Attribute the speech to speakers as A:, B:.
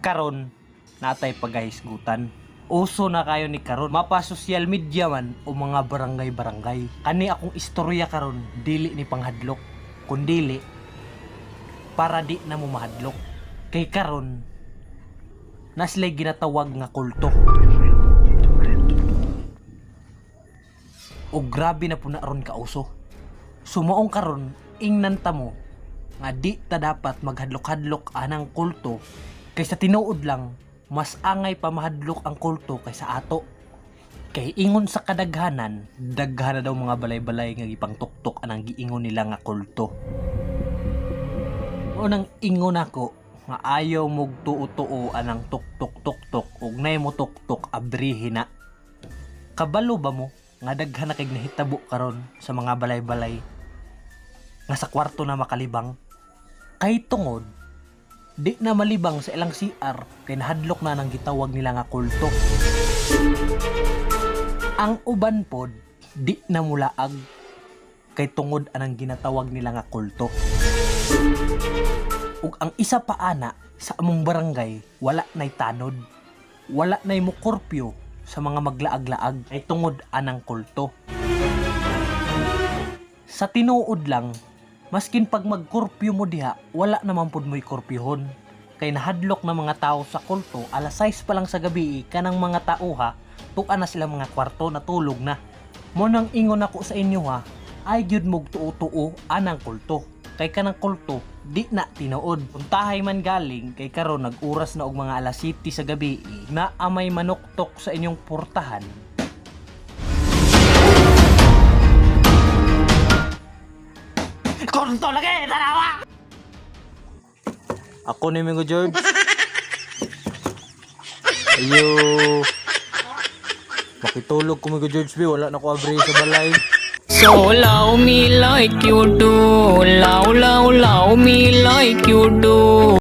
A: Karon natay pagahisgutan. Uso na kayo ni karon, mapa social media man o mga barangay-barangay. Kani akong istorya karon dili ni panghadlok, kundili para di na mo mahadlok. Kay karon na sila'y ginatawag nga kulto. O grabe na po na ron kauso. Sumaong karon, ingnan ta mo nga di ta dapat maghadlok-hadlok anang kulto kaysa tinuod lang mas angay pa mahadlok ang kulto kaysa ato. Kay ingon sa kadaghanan, daghan na daw mga balay-balay nga gipangtuktok anang giingon nila nga kulto. Unang ingon ako nga ayaw mog tuo-tuo anang tuk-tuk-tuk-tuk ug nay mo tuk-tuk abrihi na. Kabalo ba mo nga daghan na kay nahitabo karon sa mga balay-balay nga sa kwarto na makalibang? Kay tungod di na malibang sa ilang CR kay nahadlok na nang gitawag nila nga kulto. Ang uban pod di na mulaag kay tungod anang ginatawag nila nga kulto. Ug ang isa pa ana sa among barangay, wala nay tanod. Wala nay mukorpyo sa mga maglaag-laag ay tungod anang kulto. Sa tinuod lang, maskin pag magkorpyo mo diha, wala naman pud mo'y korpyohon. Kay nahadlok na mga tao sa kulto, alas 6 pa lang sa gabi, kanang mga tao ha, tuan na sila mga kwarto, natulog na. Mo nang ingon ako sa inyo ha, ay gyud mog tuo-tuo anang kulto. Kay kanang kulto, di na tinuod. Puntahay man galing, kay karon nag-oras na og mga alas 7 sa gabi, na amay manuktok sa inyong portahan. Kulto lagi, tanawa! Ako ni Mingo George. Ayo. Makitulog ko, Mingo George B. Wala na ko abri sa balay.
B: So love me like you do, love, love, love me like you do.